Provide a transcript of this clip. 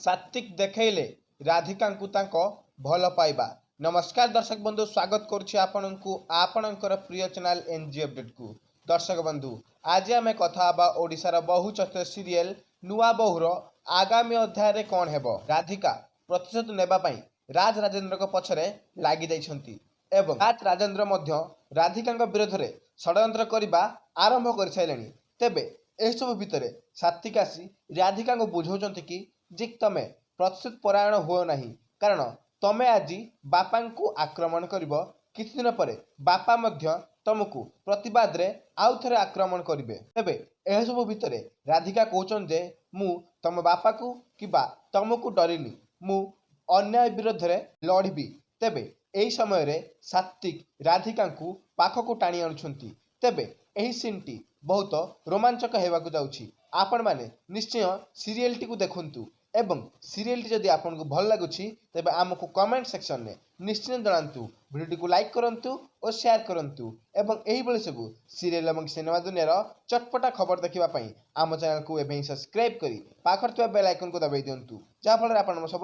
ସାତ୍ତ୍ୱିକ ଦେଖେଇଲେ ରାଧିକାଙ୍କୁ ତାଙ୍କ ଭଲ ପାଇବା। ନମସ୍କାର ଦର୍ଶକ ବନ୍ଧୁ, ସ୍ୱାଗତ କରୁଛି ଆପଣଙ୍କୁ ଆପଣଙ୍କର ପ୍ରିୟ ଚ୍ୟାନେଲ୍ ଏନ୍ ଜି ଅପଡେଟ୍କୁ। ଦର୍ଶକ ବନ୍ଧୁ, ଆଜି ଆମେ କଥା ହେବା ଓଡ଼ିଶାର ବହୁ ଚର୍ଚ୍ଚିତ ସିରିଏଲ୍ ନୂଆ ବୋହୂର ଆଗାମୀ ଅଧ୍ୟାୟରେ କ'ଣ ହେବ। ରାଧିକା ପ୍ରତିଶୋଧ ନେବା ପାଇଁ ରାଜ ରାଜେନ୍ଦ୍ରଙ୍କ ପଛରେ ଲାଗିଯାଇଛନ୍ତି ଏବଂ ରାଜ ରାଜେନ୍ଦ୍ର ମଧ୍ୟ ରାଧିକାଙ୍କ ବିରୋଧରେ ଷଡ଼ଯନ୍ତ୍ର କରିବା ଆରମ୍ଭ କରିସାରିଲେଣି। ତେବେ ଏସବୁ ଭିତରେ ସାତ୍ତ୍ୱିକ ଆସି ରାଧିକାଙ୍କୁ ବୁଝାଉଛନ୍ତି କି ଯେ ତମେ ପ୍ରତିଶୋଧ ପରାୟଣ ହୁଅ ନାହିଁ, କାରଣ ତମେ ଆଜି ବାପାଙ୍କୁ ଆକ୍ରମଣ କରିବ, କିଛି ଦିନ ପରେ ବାପା ମଧ୍ୟ ତମକୁ ପ୍ରତିବାଦରେ ଆଉ ଥରେ ଆକ୍ରମଣ କରିବେ। ତେବେ ଏସବୁ ଭିତରେ ରାଧିକା କହୁଛନ୍ତି ଯେ ମୁଁ ତମ ବାପାକୁ କିମ୍ବା ତମକୁ ଡରିନି, ମୁଁ ଅନ୍ୟାୟ ବିରୋଧରେ ଲଢ଼ିବି। ତେବେ ଏହି ସମୟରେ ସାତ୍ତ୍ୱିକ ରାଧିକାଙ୍କୁ ପାଖକୁ ଟାଣି ଆଣୁଛନ୍ତି। ତେବେ ଏହି ସିନ୍ଟି ବହୁତ ରୋମାଞ୍ଚକ ହେବାକୁ ଯାଉଛି। ଆପଣମାନେ ନିଶ୍ଚୟ ସିରିଏଲଟିକୁ ଦେଖନ୍ତୁ ଏବଂ ସିରିଏଲଟି ଯଦି ଆପଣଙ୍କୁ ଭଲ ଲାଗୁଛି, ତେବେ ଆମକୁ କମେଣ୍ଟ ସେକ୍ସନରେ ନିଶ୍ଚୟ ଜଣାନ୍ତୁ। ଭିଡ଼ିଓଟିକୁ ଲାଇକ୍ କରନ୍ତୁ ଓ ସେୟାର କରନ୍ତୁ ଏବଂ ଏହିଭଳି ସବୁ ସିରିଏଲ ଏବଂ ସିନେମା ଦୁନିଆର ଚଟପଟା ଖବର ଦେଖିବା ପାଇଁ ଆମ ଚ୍ୟାନେଲକୁ ଏବେ ହିଁ ସବସ୍କ୍ରାଇବ୍ କରି ପାଖରେ ଥିବା ବେଲ୍ ଆଇକନ୍କୁ ଦବାଇ ଦିଅନ୍ତୁ, ଯାହାଫଳରେ ଆପଣ ସବୁ